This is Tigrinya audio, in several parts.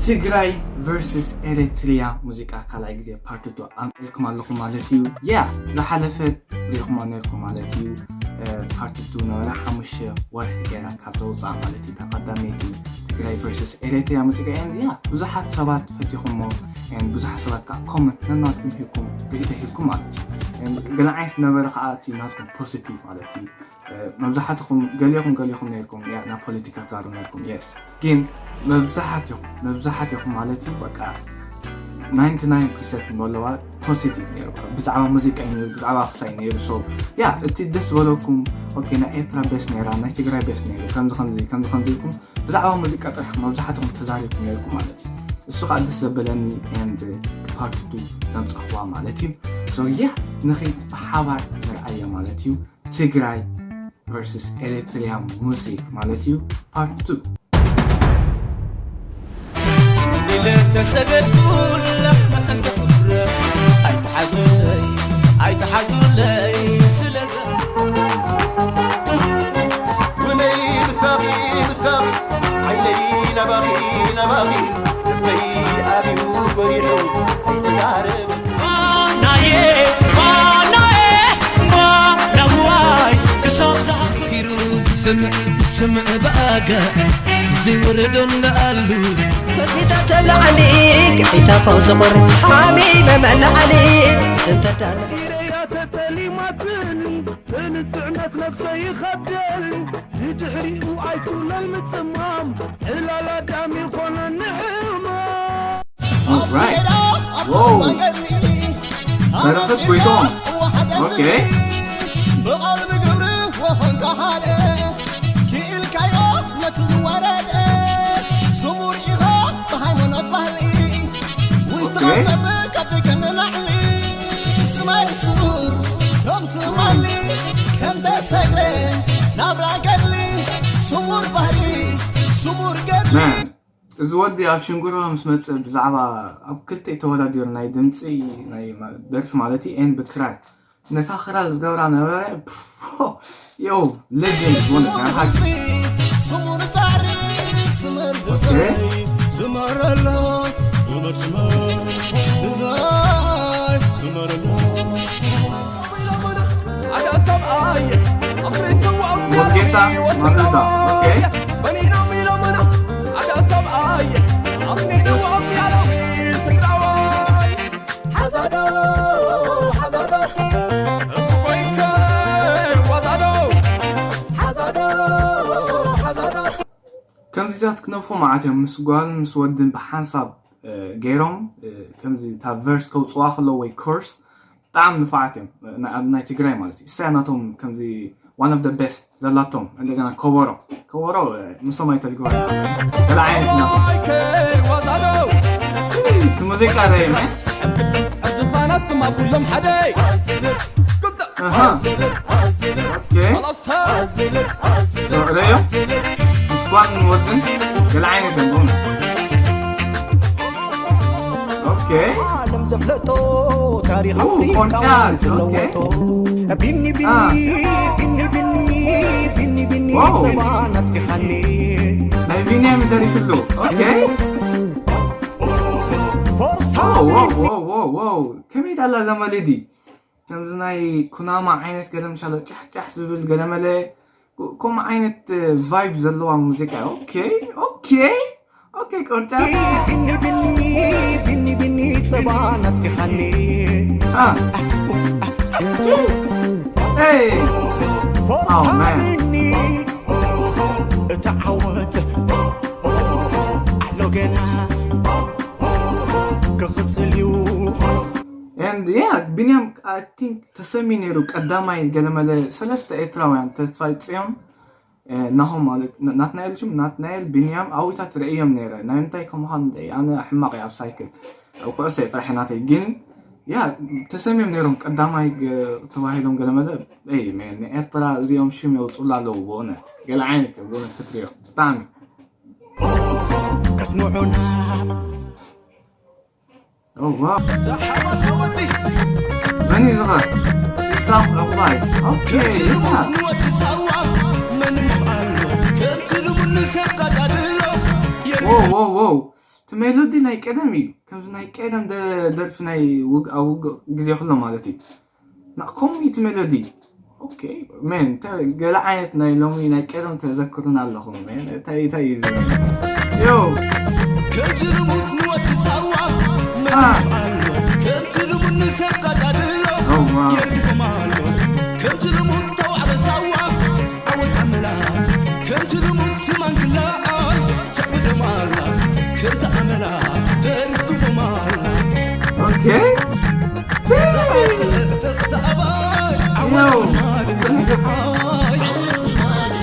ትግራይ ቨርስስ ኤሪትሪያ ሙዚቃ ካልኣይ ግዜ ፓርት ቱ ኣምፅልኩም ኣለኹ ማለት እዩ። ያ ዝሓለፈ ሪኹማ ነርኩም ማለት እዩ። ፓርት ቱ ነበረ ሓሙሽተ ወርሒ ገይራ ካብ ዘውፅኣ ማለት እዩ። እታ ቀዳመይቲ ትግራይ ቨርስስ ኤሪትሪያ ሙዚቃ እያ። ብዙሓት ሰባት ፈቲኹሞ፣ ብዙሓት ሰባት ከዓ ኮመንት ነናትኩም ሂብኩም ርኢቶ ሂብኩም ማለት እዩ። ገለ ዓይነት ነበረ ከዓ እቲ ናትኩም ፖዚቲቭ ማለት እዩ። መብዛሕትኹም ገሊኹም ገሊኹም ነርኩም ናብ ፖለቲካ ትዛረቡ ነርኩም። የስ ግን መብዛሕትኹም መብዛሕትኹም ማለት እዩ በቃ ናይንቲ ናይን ፐርሰንት ንበለዋ ፖዚቲቭ ነይሩ። ብዛዕባ ሙዚቃ እዩ ነይሩ፣ ብዛዕባ ክሳይ ነይሩ። ሶ ያ እቲ ደስ ዝበለኩም ኦኬ፣ ናይ ኤርትራ ቤስ ነይራ፣ ናይ ትግራይ ቤስ ነይሩ፣ ከምዚ ከምዚ ከምዚ ከምዚ ኢልኩም ብዛዕባ ሙዚቃ ጥራሕ መብዛሕትኹም ተዛሪብኩም ነርኩም ማለት እዩ። እሱ ከዓ ደስ ዘበለኒ ኤንድ ፓርት ቱ ዘምፃኽዋ ማለት እዩ። ሶ ያ ንኺድ ብሓባር ንርኣዮ ማለት እዩ። ትግራይ ቨርስስ ኤሪትሪያ ሙዚክ ማለት እዩ ፓርት ቱ። ተሰገድኩላ መዓንተ ክብረ ኣይትሓዙለይ ኣይትሓዙለይ ስለዛ ብነይ ብሳኺ ብሳኺ ዓይነይ ናባኺ ናባኺ ልበይ ኣብዩ ጎሪሑ ኣይትዛረብ ዋናዬ ዋናዬ ዋናዋይ ክሳብ ዝሃ ፊሩ ዝስምዕ ዝስምዕ ብኣጋ ዘይወረዶ እንዳኣሉ ፈትሒታ ተብልዓኒ ቅሒታ ፈውሲ ቁሪ ሓሚመ መላዓሊ ትንተዳለ ኢረያ ተጠሊማትን ብንጽዕነት ነብሰይ ይኸብደል ንድሕሪኡ ኣይትውለል ምጽማም ዕላል ኣዳም ይኾነኒ ሕማም Alright. Wow. በረኸት ጎይቶም። ኦኬ። ብቓል ብግብሪ ወኾንካ ሓደ ክኢልካዮ ነቲ ዝዋረደ ስሙር ኢኻ ብሃይማኖት ባህሊ ውሽጥኻ ኦኬ። ጸብቕ ካብ ደገ ንላዕሊ ስማይ ስሙር ከም ትማሊ ከም ተሰግረ ናብራ ገድሊ ስሙር ባህሊ ስሙር ገድሊ Man፣ እዚ ወዲ ኣብ ሽንጉሮ ምስ መጽእ ብዛዕባ ኣብ ክልተ ተወዳዲሩ ናይ ድምፂ ናይ ማ- ደርፊ ማለት እዩ ኤን ብክራር ነታ ክራር ዝገብራ ነበረ ዮ ሌጀንድ ዝኾነ ናይ ሓቂ ስሙር ጻሪ ስምር ህዝበይ ዝመረሎ ስምር ስምር ህዝበይ ዝመረሎ ሓደ ሰብኣይ ኣፍሬ ሰው ወጌታ ማዘዛ ኦኬ በኒኖም ኢሎምና ሓደ ሰብኣይ ኣፍኔ ደው ኣቢያሎሚ ትግራዋይ ሓዛዶ ሓዛዶ እፎይከ ዋዛዶ ሓዛዶ ሓዛዶ ከምዚታት ክነፉ መዓት እዮም ምስ ጓል ምስ ወድን ብሓንሳብ እ፣ ገይሮም እ፣ ከምዚ እታ ቨርስ ከውፅዋ ከለዉ ወይ ኮርስ ብጣዕሚ ንፉዓት እዮም እ፣ ናይ- ኣብ ናይ ትግራይ ማለት እዩ እሳያ ናቶም ከምዚ one of the best ዘላቶም እንደገና ከበሮ ከበሮ እ፣ ምሶም ኣይተልግባ ገለ ዓይነት ናቶም ዋዛዶ እቲ ሙዚቃ ዳይመ ሕድኻናስ ድማ ኩሎም ሓደ ኣሃ ኦኬ ሶ ረዮ ምስ ጓል ንወድን ገለ ዓይነት እዮም ኦኬ ዓለም ዘፍለጦ ታሪኽ ኡ፣ ኣፍሪቃ ቆንጫል፣ ዝለወጦ ኦኬ። ቢኒ ቢኒ አ። ቢኒ ቢኒ ቢኒ ቢኒ ዋው። ጸባ ናስቲኻኒ ናይ ቢንያም ይደሪፍሉ ኦኬ ፎርሳ ዋው ዋው ዋው ዋው ዋው ከመይ ዳላ ዘመሊዲ ከምዚ ናይ ኩናማ ዓይነት ገለ ምሻሎ ጫሕጫሕ ዝብል ገለመለ ከምኡ ዓይነት ቫይብ ዘለዋ ሙዚቃ ኦኬ ኦኬ ኦኬ ቆንጫ ቢኒ ቢኒ ቢኒ ቢኒ ጸባ ናስቲኻኒ አ ኤይ ፎርሳ Oh, man. ቢኒ እቲ ዓወት ኣሎ ገና ክቕጽል እዩ And yeah ቢንያም I think ተሰሚ ነይሩ ቀዳማይ ገለመለ ሰለስተ ኤርትራውያን ተስፋይ ጽዮን እ፣ ናሆም ማለት ና- ናትናኤል ሽም ናትናኤል ቢንያም ኣዊታት ርእዮም ነይረ ናይ ምንታይ ከም ምዃኑ ደ ኣነ ሕማቕ እየ ኣብ ሳይክል ኣብ ኩዕሶ እየ ጥራሕ ናተይ ግን ያ ተሰሚዮም ነይሮም ቀዳማይ ገ- ተባሂሎም ገለመለ ይ ንኤርትራ እዚኦም ሽም የውፅሉ ኣለዉ ብእውነት ገለ ዓይነት እዮም ብእውነት ክትሪኦ ብጣዕሚ ከስምዑና Oh, wow. ሰሓባ ወዲ መን እዩ ዝኸ ኢሳቅ ኣባይ ኦኬ ንወዲ ሳዋ መን ምዃኑ ከምቲ ልሙድ ንሰብ ቀጻድሎ Wow, wow, wow. እቲ ሜሎዲ ናይ ቀደም እዩ። ከምዚ ናይ ቀደም ደ- ደርፊ ናይ ውግ ኣብ ውግ ግዜ ከሎ ማለት እዩ። ና ከምኡ እዩ እቲ ሜሎዲ። ኦኬ፣ ሜን፣ እንታይ ገለ ዓይነት ናይ ሎሚ ናይ ቀደም ተዘክሩና ኣለኹም። ሜን፣ እንታይ እንታይ እዩ ዝብል? ዮ ከምቲ ልሙድ ንወዲ ሳዋ አ ኣሎ ከምቲ ልሙድ ንሰብ ቀጻድሎ ኦ፣ ዋው። የርግፎም ኣሎ ከምቲ ልሙድ ተዋዕበ ሳዋ ዓወት ኣመላ ከምቲ ልሙድ ስማን ክላኣል ተዕብዶም ኣላ ከምቲ ኣመላ ተርግፎም ኣላ ኦኬ። ተኣባይ ዓወት ዮ ዝማድ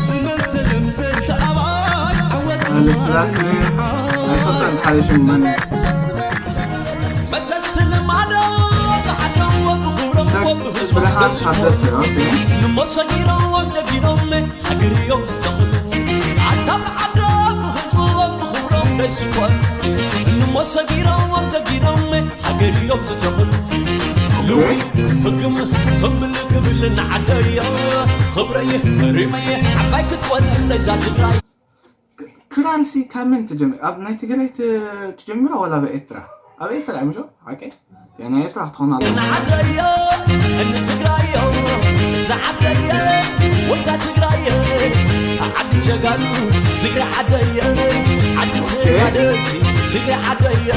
ዝመስል ምሰል ተኣባይ ዓወት ሃይለስላሴ ኣይፈልጦን ሓደ ሽሙ መን እዩ? መሰስቲ ልማዶ ብዓዶም ብኽብሮም ሰብ ብህዝቦም ብርሃን ታደሰ። ኦኬ። ንሞ ሰጊሮም ጀጊሮም ሃገር እዮም ዝተኽሉ ኣታ ብዓዶም ብህዝቦም ብኽብሮም ደይስኮን ንሞ ሰጊሮም ጀጊሮም ሃገር እዮም ዝተኽሉ ልዊ ፍግም ክብል ክብል ንዓደዮ ክብረይ ሪመይ ዓባይ ክትኮን ለዛ ትግራይ ክራርሲ ካብ መን ትጀምር? ኣብ ናይ ትግራይ ት- ትጀምሮ ወላ ኣብ ኤርትራ? ኣብ ኤርትራ እዩ ምሾ? ሓቂ? ያ ናይ ኤርትራ ክትኾን ኣለ። ንዓደዮ ንትግራዮ ዝዓደየ ወዛ ትግራየ ዓዲ ጀጋኑ ትግራይ ዓደየ ዓዲ ተጋደልቲ ትግራይ ዓደየ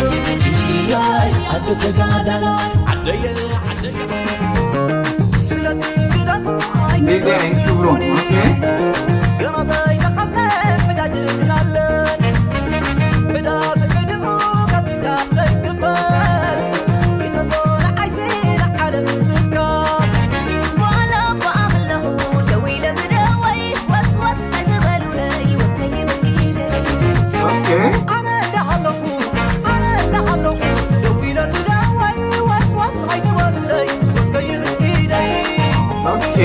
ትግራይ ዓዲ ተጋዳላይ ዓደየ ዓደየ ስለዚ ግደፉ ሊድያ ኢንክብሮም። ኦኬ። ኦኬ። ኦኬ።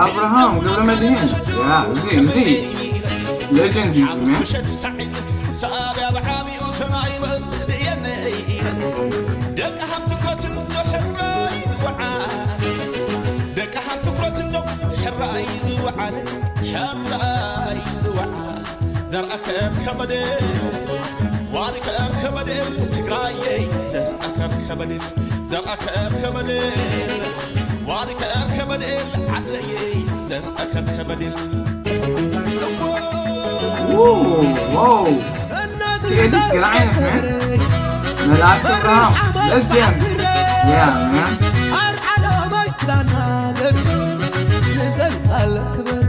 ኣብርሃም ገብረመድህን። ያ፣ እዚ፣ እዚ ሌጀንድ እዩ፣ እዚ፣ ማን። ሳብያ ብዓቢኡ ሰማይ መብየነይ ደቂ ሃም ትኩረት እንዶ ሕራይ ዝወዓል ደቂ ሃም ትኩረት እንዶ ሕራይ ዝወዓል ሕራይ ዝወዓል ዘርኣከር ከበደ ዋሪከር ከበደ ትግራየይ ዘርኣከር ከበደ ዘርኣከር ከበደ ዋሪከር ከበደ ዓደየይ ዘርኣከር ከበደ ዋው። ቴዲ ገለ ዓይነት፣ ማን። መልኣክ ኣብርሃም፣ ሌጀንድ። ያ፣ ማን። ኣርዓዶመይ ክዳናገር ንዘልኣለ ክበር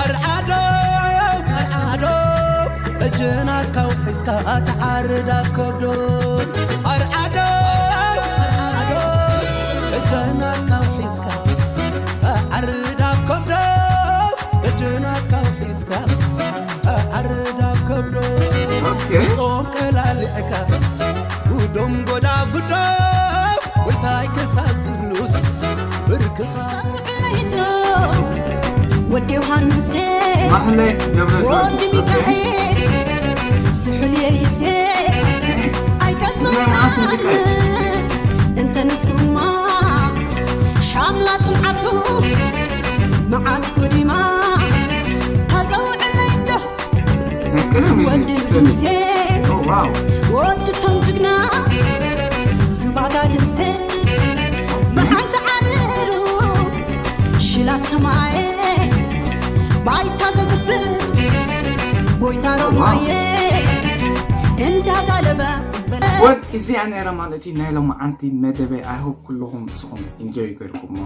ኣርዓዶም ኣርዓዶም እጅናት ካው ሒዝካ ትዓርድ ኣብ ከብዶ ኣርዓዶም ኣርዓዶም እጅናት ካው ሒዝካ ትዓርድ ኣብ ከብዶ እጅናት ካው ሒዝካ ትዓርድ ኣብ ከብዶ ኦኬ። ጾም ቀላሊዕካ ጉዶም ጎዳ ጉዶም ወልታይ ክሳብ ዝብሉስ ብርክኻ ወዲ ዮሃንስ ማህሌት ገብረ ወዲ ጊዮርጊስ። ኦኬ። ሚካኤል ስሑል የይሴ ኣይቀጽሉናን እንተ ንሱማ ሻምላ ጽንዓቱ መዓስ ጎዲማ ታጸውዕለይ እንዶ ናይ ቀደም እዩ ወዲ ስእሊ። ሙሴ ኦ፣ ዋው። ወዲ ቶም ጅግና ስባጋድንሴ ብሓንቲ ዓርሩ ሽላ ሰማየ ባይታ ዘዝብጥ ጎይታ ሮማየ እንዳጋለበ ወድ እዚኣ ነይራ ማለት እዩ ናይ ሎማዓንቲ መደበይ። I hope ኩልኹም ንስኹም ኢንጆይ ገይርኩሞ።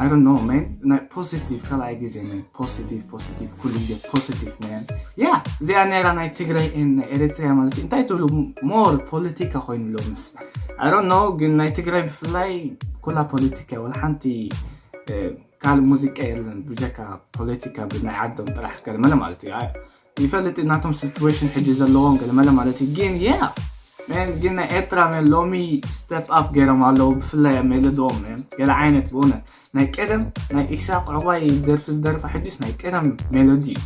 I don't know, man። ናይ ፖዚቲቭ ካልኣይ ግዜ፣ man። ፖዚቲቭ፣ ፖዚቲቭ፣ ኩሉ ግዜ ፖዚቲቭ፣ man። ያ፣ እዚኣ ነይራ ናይ ትግራይ and ናይ ኤሪትሪያ ማለት እዩ። እንታይ ትብሉ? ሞር ፖለቲካ ኮይኑ ሎምስ። I don't know፣ ግን ናይ ትግራይ ብፍላይ ኩላ ፖለቲካ፣ ወላ ሓንቲ፣ እ፣ ካልእ ሙዚቃ የለን ብጀካ ፖለቲካ ብናይ ዓዶም ጥራሕ ገለመለ ማለት እዩ። ኣይ፣ ይፈልጥ ናቶም ሲትዌሽን ሕጂ ዘለዎም ገለመለ ማለት እዩ። ግን፣ ያ፣ man፣ ግን ናይ ኤርትራ፣ man፣ ሎሚ ስቴፕ ኣፕ ገይሮም ኣለዉ፣ ብፍላይ ኣብ ሜሎዲኦም፣ man። ገለ ዓይነት ብእውነት ናይ ቀደም ናይ ኢሳቅ ዕቋይ ደርፊ ዝደርፋ ሕጂስ ናይ ቀደም ሜሎዲ እዩ።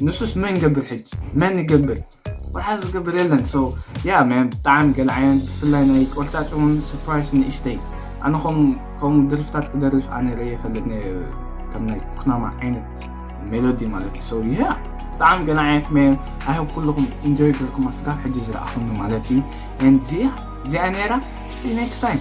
ንሱስ መን ገብር ሕጂ? መን ይገብር? ወሓ ዝገብር የለን። So yeah man፣ ብጣዕሚ ገለ ዓይነት ብፍላይ ናይ ቆርጫጭ እውን surprise ንእሽተይ። ኣነ ከም ከም ደርፍታት ክደርፍ ኣነ ርእየ ፈልጥ ከም ናይ ኩናማ ዓይነት ሜሎዲ ማለት እዩ። So yeah፣ ብጣዕሚ ገለ ዓይነት man። I hope ኩልኹም enjoy ገርኩም ኣስጋብ ሕጂ ዝረኣኹም ማለት እዩ። And yeah፣ እዚኣ ነይራ። See you next time።